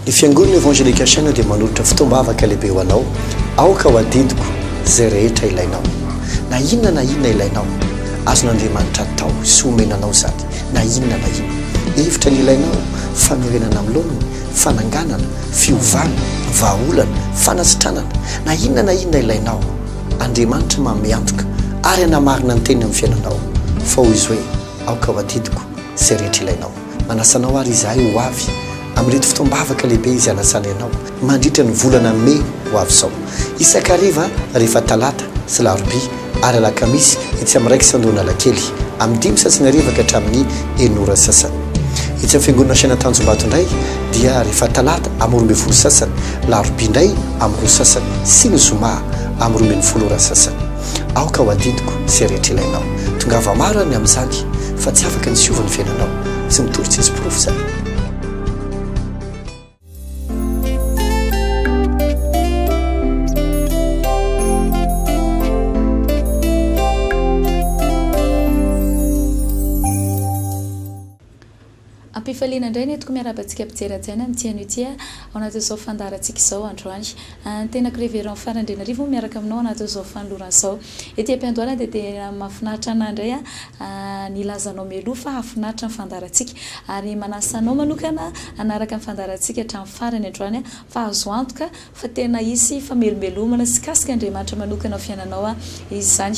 Ny Fiangonana Evangelique Chaîne dia manolotra fotoam-bavaka lehibe ho anao, aoka ho adidiko izay rehetra ilainao. Na inona na inona ilainao, azon'Andriamanitra atao sy omena anao izany, na inona na inona. Hevitra ny ilainao, fanorenana amin'ny laoniny, fananganana, fiovana, vahaolana, fanasitranana, na inona na inona ilainao, Andriamanitra manome antoka ary hanamarina ny teniny amin'ny fiainanao, fa hoy Izy hoe, aoka ho adidiko izay rehetra ilainao. Manasa anao ary izahay ho avy amin'ireto fotoam-bavaka lehibe izay hanasanay anao mandritra ny volana mey ho avy izao. Isan-kariva rehefa talata sy larobia ary alakamisy etsy amin'ny Rex Andohanalakely, amin'ny dimy sasany hariva ka hatramin'ny enina ora sasany. Etsy amin'ny Fiangonana Chaîne Tanjombato indray dia rehefa talata amin'ny 12 sasany, larobia indray amin'ny roa sasany sy ny zoma amin'ny 12 ora sasany. Aoka ho adidiko izay rehetra ilainao. Tongava maro ary ny amin'izany fa tsy afaka ny tsy hiova ny fiainanao. Tsy mitory tsisy porofo izany. Am-pifaliana indray ny entiko miarahaba antsika mpijery hajaina amin'ity anio ity ao anatin'izao fandaharantsika izao androany. Ny tenako Révérend Fara Andrianarivo moa miaraka aminao ao anatin'izao fanolorana izao. Ety am-piandohana dia tena mahafinaritra anah indray ny hilaza anao mialoha fa hahafinaritra ny fandaharantsika. Ary manasa anao manokana hanaraka ny fandaharantsika hatramin'ny farany androany fa azo antoka fa tena hisy famelombelomana sy kasika Andriamanitra manokana ao fiainanao izany.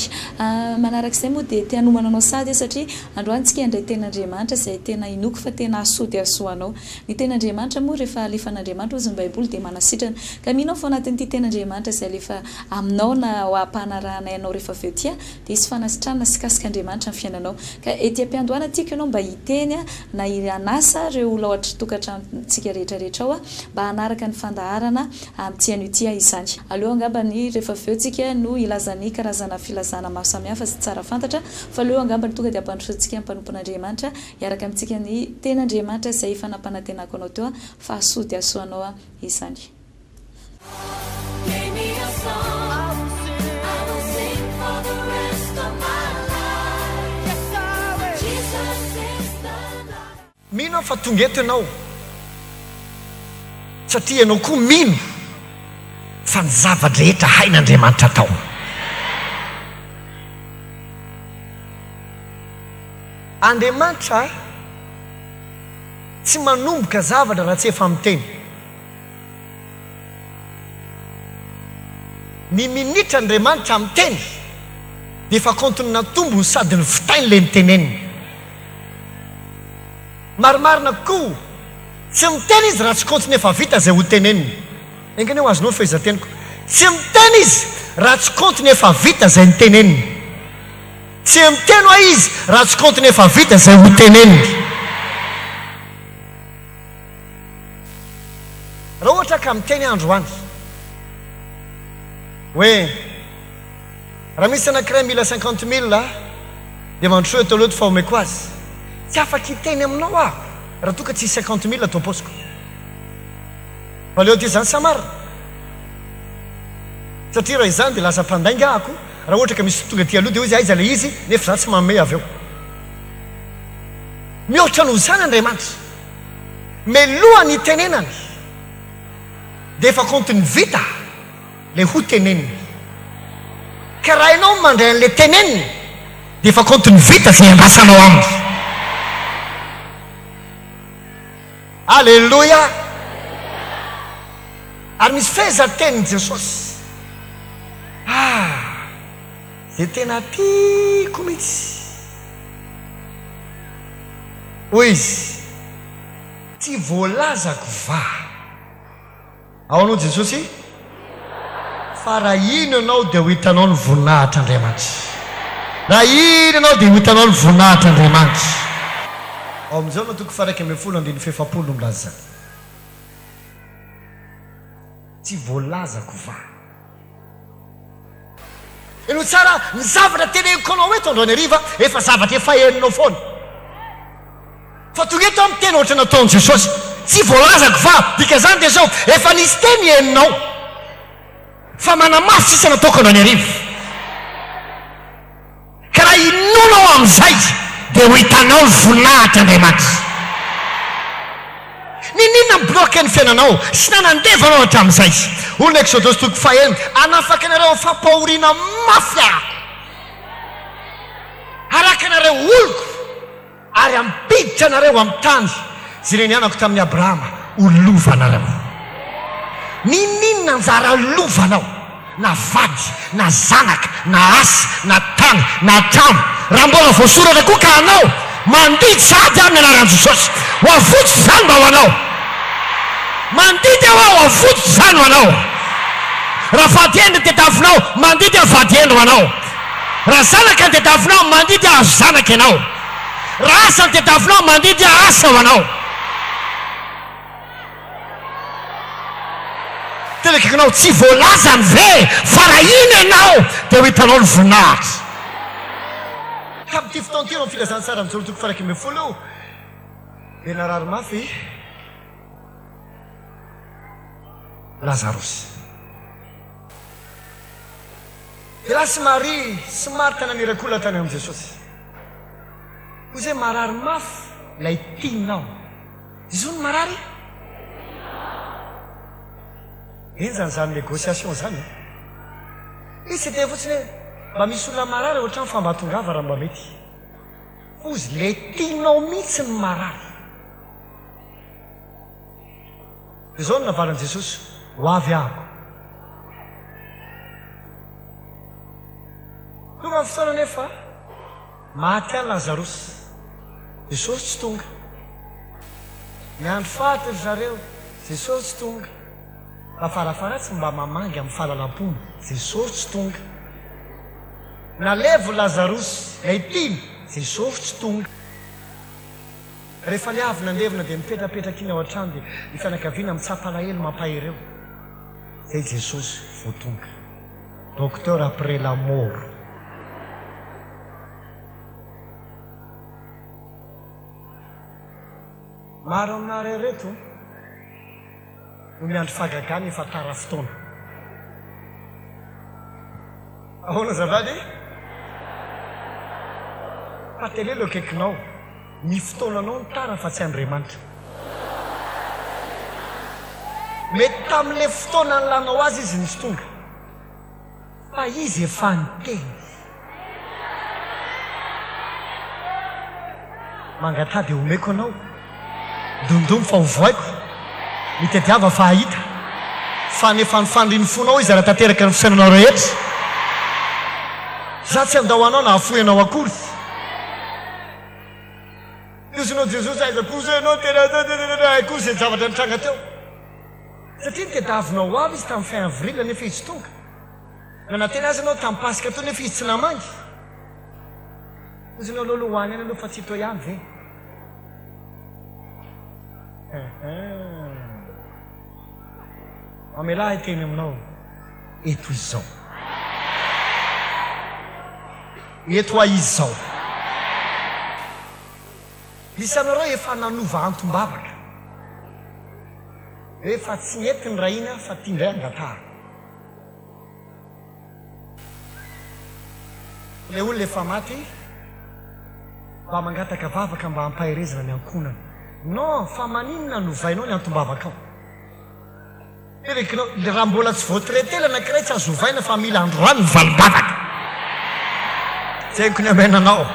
Manaraka izay moa dia te hanomana anao sahady aho satria androany tsika handray tenin'Andriamanitra izay tena inoako fa tena hahasoa dia hahasoa anao. Ny tenin'Andriamanitra moa rehefa alefan'Andriamanitra hozy ny baiboly dia manasitrana. Ka mino aho fa ao anatin'ity tenin'Andriamanitra izay alefa aminao na ho ampanarahanay anao rehefa avy eo ity dia hisy fanasitranana sy kasik'Andriamanitra ny fiainanao. Ka ety am-piandohana tiako ianao mba hiteny na hanasa ireo olona ao an-tokantranontsika rehetra rehetra ao mba hanaraka ny fandaharana amin'ity anio ity izany. Aleo angamba ny rehefa avy eo tsika no hilaza ny karazana filazana maro samihafa sy tsara fantatra fa aleo angamba ny tonga dia ampandrosoantsika ny mpanompon'Andriamanitra hiaraka amintsika ny Tenin'Andriamanitra izay efa nampanantenako anao teo fa hahasoa dia hahasoa anao izany. Mino aho fa tonga eto ianao satria ianao koa mino fa ny zava-drehetra hain'Andriamanitra atao. Andriamanitra tsy manomboka zavatra raha tsy efa miteny. Ny minitra Andriamanitra miteny dia efa kaontiny natombony sady nivitainy ilay niteneniny. Marimarina koa, tsy miteny izy raha tsy kaontiny efa vita izay hoteneniny. Enga anie ho azonao ny fehezanteniko. Tsy miteny izy raha tsy kaontiny efa vita izay niteneniny. Tsy miteny hoa izy raha tsy kaontiny efa vita izay hoteneniny. Raha ohatra ka miteny aho androany hoe raha misy anankiray mila cinquante mille dia mandrosoa eto aloha eto fa omeko azy, tsy afaka hiteny aminao aho raha toa ka tsisy cinquante mille ato am-paosiko. Valeo aty izany sa marina? Satria raha izany dia lasa mpandainga ahako, raha ohatra ka misy tonga aty aloha dia hoy izy aiza ilay izy nefa izaho tsy manome avy eo. Mihoatra noho izany Andriamanitra. Meloha ny itenenany dia efa kaontiny vita ilay ho teneniny. Ka raha ianao mandray an'ilay teneniny dia efa kaontiny vita izay andrasanao aminy. Aleloia! Ary misy fehezantenin'i Jesosy. Ah! Izay tena tiako mihitsy. Hoy izy, Tsy voalazako va? Ahoana hoy Jesosy? Fa raha hino ianao dia ho hitanao ny voninahitr'Andriamanitra. Raha hino ianao dia ho hitanao ny voninahitr'Andriamanitra. Ao amin'ny Jaona toko faha-11 andininy faha-40 no milaza izany. Tsy voalazako va? Henoy tsara ny zavatra teneniko anao eto androany hariva, efa zavatra efa henonao foana. Fa tonga eto aho miteny ohatra nataon'i Jesosy. Tsy voalazako va? Dikan'izany dia izao, efa nisy teny henonao. Fa manamafy sisa nataoko androany hariva. Ka raha inoanao amin'izay dia ho hitanao ny voninahitr'Andriamanitra. N'inon'inona mi-bloquer ny fiainanao sy nanandevo anao hatramin'izay. Hoy ny Eksodosy toko fahenina, Hanafaka anareo amin'ny fampahoriana mafy Aho. Haraka anareo oloko ary hampiditra anareo amin'ny tany izay nianianako tamin'i Abrahama ho lovanareo. N'inon'inona anjara lovanao, na vady, na zanaka, na asa, na tany, na trano, raha mbola voasoratra koa ka anao, mandidy sahady aho amin'ny anaran'i Jesosy, ho avotsy izany mba ho anao. Mandidy aho ho avotsy izany ho anao. Raha vady hendry ny tediavinao, mandidy aho vady hendry ho anao. Raha zanaka ny tediavinao, mandidy aho azo zanaka ianao. Raha asa ny tediavinao, mandidy aho asa ho anao. Tena akaikinao, tsy voalazany ve fa raha iny ianao dia ho hitanao ny voninahitra? Tamin'ity fotoana ity eo amin'ny filazantsaran'i Jaona toko faha-11 io dia narary mafy Lazarosy. Dia lasa i Maria sy Marta naniraka olona tany amin'i Jesosy. Hoy izy hoe, Marary mafy ilay tianao. Izy hono marary? Henjana izany négociation izany e. Izy tsy niteny fotsiny hoe, mba misy olona marary ao an-trano fa mba tongava raha mba mety. Hozy, ilay tianao mihitsy no marary. Dia izao no navalin'i Jesosy, Ho avy ahako. Tonga ny fotoana anefa, maty ihany Lazarosy. Jesosy tsy tonga. Niandry faty ry zareo, Jesosy tsy tonga. Fa farafaharatsiny mba mamangy amin'ny fahalalam-pomba, Jesosy tsy tonga. Nalevo Lazarosy, ilay tiany, Jesosy tsy tonga. Rehefa le avy nandevina dia mipetrapetraka iny ao an-trano dia ny fianakaviana mitsapa alahelo mampahery eo. Zay Jesosy vao tonga. Docteur après la mort. Maro aminareo ireto no miandry fahagagana efa tara fotoana. Ahoana azafady? Fa telelo akaikinao. Ny fotoananao no tara fa tsy Andriamanitra. Mety tamin'ilay fotoana nilanao azy izy no tsy tonga. Fa izy efa niteny. Mangataha dia omeko anao. Dondomy fa hovohaiko. Mitadiava fa hahita. Fa nefa ny fanirian'ny fonao izy hanatanteraka ny fisainanao rehetra. Za tsy handao anao na hahafoy anao akory. Nosonao Jesosy aiza kosa ianao tena hay kosa izay zavatra nitranga teo. Satria nitadiavinao ho avy izy tamin'ny fin avril nefa izy tsy tonga. Nanantena azy ianao tamin'ny Paska teo nefa izy tsy namangy. Hozy ianao aleo aloha ho any ihany aloha fa tsy eto ihany ve? Mamelà ahy hiteny aminao eto izy izao. Eto aho izy izao. Misy aminareo efa nanova antom-bavaka. Hoe efa tsy nety ny ray iny aho fa ty indray angatahako. Ilay olona efa maty mba mangataka vavaka mba hampaherezana ny ankohonany. Non, fa maninona no ovainao ny antom-bavakao? Tenekinao, raha mbola tsy voa-traiter ilay anankiray tsy azo ovaina fa mila androany ny valim-bavaka. Tsy haiko ny amen anao.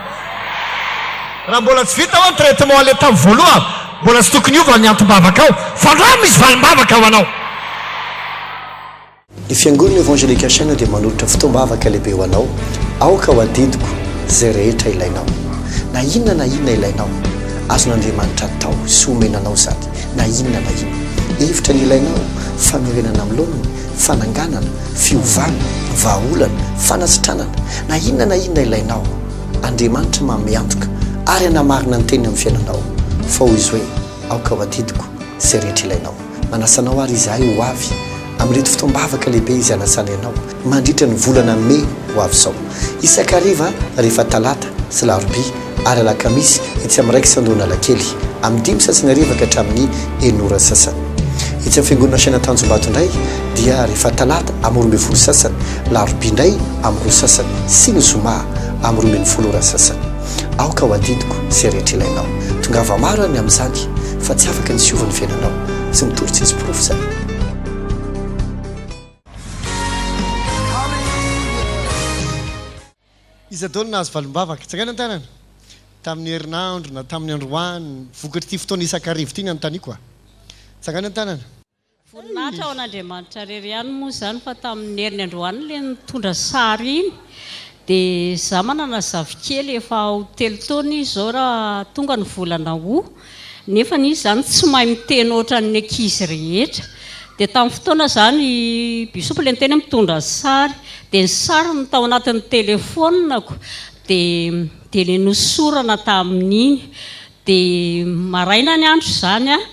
Raha mbola tsy vita hoa ny traitement ilay tamin'ny voalohany, mbola tsy tokony hiova ny antom-bavakao fa androany misy valim-bavaka ho anao. Ny Fiangonana Evangelique Chaîne dia manolotra fotoam-bavaka lehibe ho anao, aoka ho adidiko izay rehetra ilainao. Na inona na inona ilainao, azon'Andriamanitra atao sy omena anao izany, na inona na inona. Hevitra ny ilainao, famerenana amin'ny laoniny, fananganana, fiovana, vahaolana, fanasitranana, na inona na inona ilainao, Andriamanitra manome antoka ary hanamarina ny teniny amin'ny fiainanao, fa hoy Izy hoe, aoka ho adidiko izay rehetra ilainao. Manasa anao ary izahay ho avy amin'ireto fotoam-bavaka lehibe izay anasanay anao mandritra ny volana Mey ho avy izao. Isan-kariva rehefa talata sy larobia ary alakamisy etsy amin'ny Rex Andohanalakely, amin'ny dimy sasany hariva ka hatramin'ny enina ora sasany. Etsy amin'ny Fiangonana Chaîne Tanjombato indray dia rehefa talata amin'ny 12 sasany, larobia indray amin'ny roa sasany sy ny zoma amin'ny 12 ora sasany. Aoka ho adidiko izay rehetra ilainao. Tongava maro any amin'izany. Fa tsy afaka ny tsy hiova ny fiainanao. Tsy mitory tsy misy porofo izany. Iza daholo nahazo valim-bavaka? Tsangano ny tanana. Tamin'ny herinandro na tamin'ny androany, vokatr'ity fotoana isan-kariva ity ny anontaniako a. Tsangano ny tanana. Voninahitra ho an'Andriamanitra irery ihany moa izany fa tamin'ny heriny androany ilay nitondra sary iny dia za manana zafikely efa ho telo taona izy izao raha tonga ny volana août nefa izy izany tsy mahay miteny ohatran'ny ankizy rehetra dia tamin'ny fotoana izany i Bishop ilay niteny hoe mitondra sary dia ny sary no tao anatin'ny telephone-ko dia dia ilay nosorana tamin'iny dia maraina ny andro izany an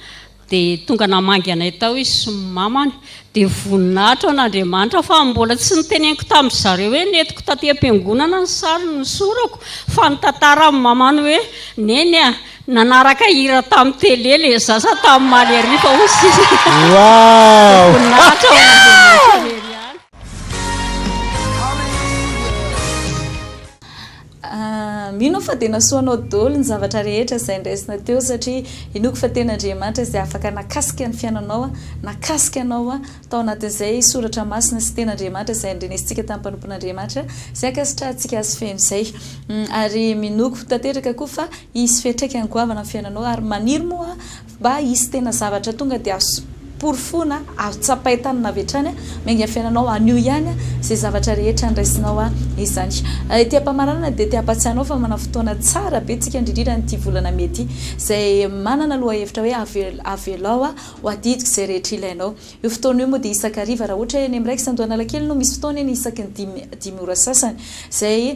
Dia tonga namangy anay tao izy sy ny mamany. Dia voninahitra ho an'Andriamanitra fa mbola tsy noteneniko tamin-dry zareo hoe nentiko taty am-piangonana ny sary nosorako fa nitantara amin'ny mamany hoe Neny a, nanaraka hira tamin'ny télé ilay zaza tamin'ny omaly hariva hoy izy. Dia Wow! voninahitra ho an'Andriamanitra irery ihany. Mino aho fa dia nasoanao daholo ny zavatra rehetra izay niraisina teo satria inoako fa tena Andriamanitra izay afaka nakasika ny fiainanao, nakasika anao tao anatin'izay soratra masina sy tena Andriamanitra izay nandrenesintsika tamin'ny mpanompon'Andriamanitra izay ankasitrahantsika azy feno izay. Ary minoako tanteraka koa fa hisy fiantraikany goavana amin'ny fiainanao ary maniry moa aho Mba hisy tena zavatra tonga dia azo porofoina, azo tsapain-tanana avy hatrany, miainga ny fiainanao anio ihany izay zavatra rehetra niraisinao izany. Ety am-pamaranana dia te hampatsiahy anao fa manana fotoana tsara be tsika indrindra indrindra an'ity volana mey ity izay manana lohahevitra hoe avelao ho adidiko izay rehetra ilainao. Io fotoana io moa dia isan-kariva raha ohatra hoe eny amin'ny Rex Andohanalakely no misy fotoana eny isaky ny dimy dimy ora sasany. Izay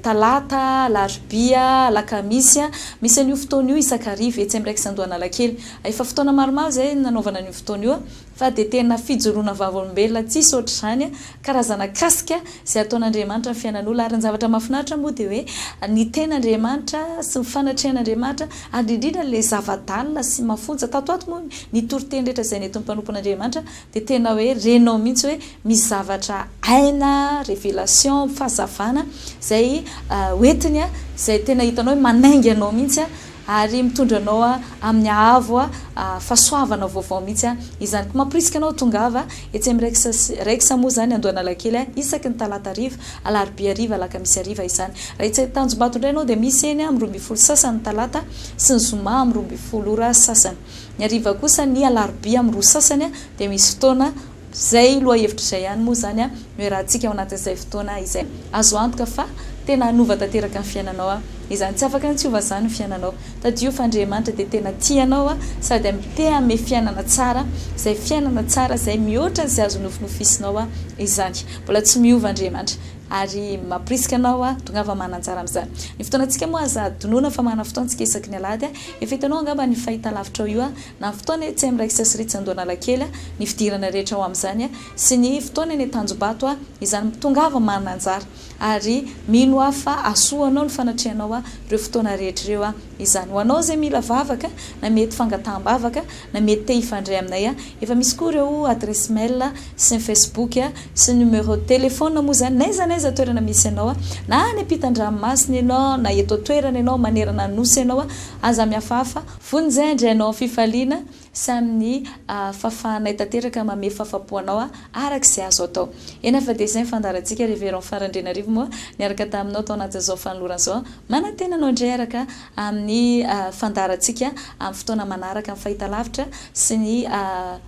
talata, alarobia, alakamisy, misy an'io fotoana io isan-kariva etsy amin'ny Rex Andohanalakely. Efa fotoana maromaro izay nanaovana an'io fotoana io fa dia tena fijoroana vavolombelona tsisy ohatr'izany, karazana kasika izay ataon'Andriamanitra amin'ny fiainan'olona. Ary ny zavatra mahafinaritra moa dia hoe ny tenin'Andriamanitra sy ny fanatrehan'Andriamanitra ary indrindra ilay zava-dalina sy mafonja tato ato moa ny toriteny rehetra izay nentin'ny mpanompon'Andriamanitra dia tena hoe renao mihitsy hoe misy zavatra aina, révélation, fahazavana izay hoentiny izay tena hitanao hoe manainga anao mihitsy ary mitondra anao amin'ny haavo fahasoavana vaovao mihitsy izany. Koa mamporisika anao tongava etsy amin'ny Rex, Rex moa izany Andohanalakely isaky ny talata hariva, alarobia hariva, alakamisy hariva izany. Raha etsy Tanjombato indray ianao dia misy eny amin'ny 12 sasany ny talata sy ny zoma amin'ny 12 ora sasany. Ny hariva kosa ny alarobia amin'ny roa sasany dia misy fotoana Izay lohahevitra izay ihany moa izany no iarahantsika ao anatin'izay fotoana izay. Azo antoka fa tena hanova tanteraka ny fiainanao izany. Tsy afaka ny tsy hiova izany ny fiainanao. Tadidio fa Andriamanitra dia tena tia anao sady te hanome fiainana tsara, izay fiainana tsara izay mihoatra izay azo nofinofisinao izany. Mbola tsy miova Andriamanitra ary mamporisika anao tongava mananjara amin'izany. Ny fotoanantsika moa aza adinoina fa manana fotoana isika isaky ny alahady. Efa hitanao angamba ny fahitalavitrao io Na ny fotoana etsy amin'ny Raikitra sy Ritsy Andohanalakely, ny fidirana rehetra ao amin'izany, sy ny fotoana eny Tanjombato, izany tongava manana anjara. Ary mino aho fa hahasoa anao ny fanatrehanao ireo fotoana rehetra ireo izany. Ho anao izay mila vavaka, na mety fangataham-bavaka, na mety te hifandray aminay, efa misy koa ireo adresse mail sy ny Facebook sy ny numéro de téléphone moa izany, n'aiza n'aiza toerana misy anao, na any ampitan-dranomasina ianao, na eto an-toerana ianao, manerana ny Nosy ianao, aza mihafahafa. Vonjy indray anao amin'ny fifaliana sy amin'ny fahafahanay tanteraka mamehy fahafapo anao araka izay azo atao. Eny fa dia izay ny fandaharantsika Révérend Fara Andrianarivo moa niaraka taminao tao anatin'izao fanolorana izao. Manantena anao indray araka amin'ny fandaharantsika amin'ny fotoana manaraka amin'ny fahitalavitra sy ny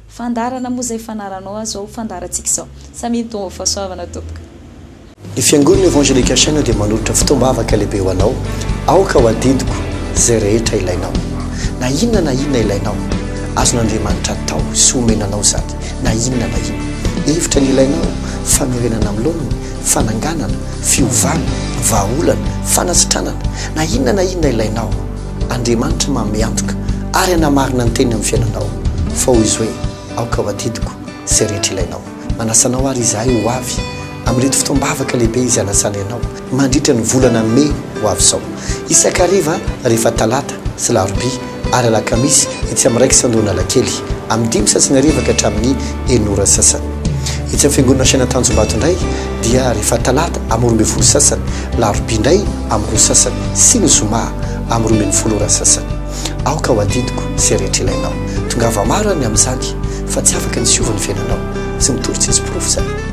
fandaharana moa izay fanaranao izao fandaharantsika izao. Samia mitombo fahasoavana tompoko. Ny Fiangonana Evangelique Chaîne dia manolotra fotoam-bavaka lehibe ho anao, aoka ho adidiko izay rehetra ilainao. Na inona na inona ilainao, azon'Andriamanitra atao sy omena anao izany, na inona na inona. Hevitra ny ilainao, famerenana amin'ny laoniny, fananganana, fiovana, vahaolana, fanasitranana, na inona na inona ilainao, Andriamanitra manome antoka ary hanamarina ny teniny amin'ny fiainanao, fa hoy Izy hoe, aoka ho adidiko izay rehetra ilainao. Manasa anao ary izahay ho avy amin'ireto fotoam-bavaka lehibe izay anasanay anao mandritra ny volana Mey ho avy izao. Isan-kariva rehefa talata sy larobia ary alakamisy etsy amin'ny Raikitra Andohanalakely amin'ny dimy sasany hariva ka hatramin'ny enina ora sasany. Etsy amin'ny Fiangonana Chaîne Tanjombato indray dia rehefa talata amin'ny 12 sasany, larobia indray amin'ny roa sasany sy ny zoma amin'ny 12 ora sasany. Aoka ho adidiko izay rehetra ilainao. Tongava maro any amin'izany fa tsy afaka ny hiova ny fiainanao. Tsy mitory tsisy porofo izany.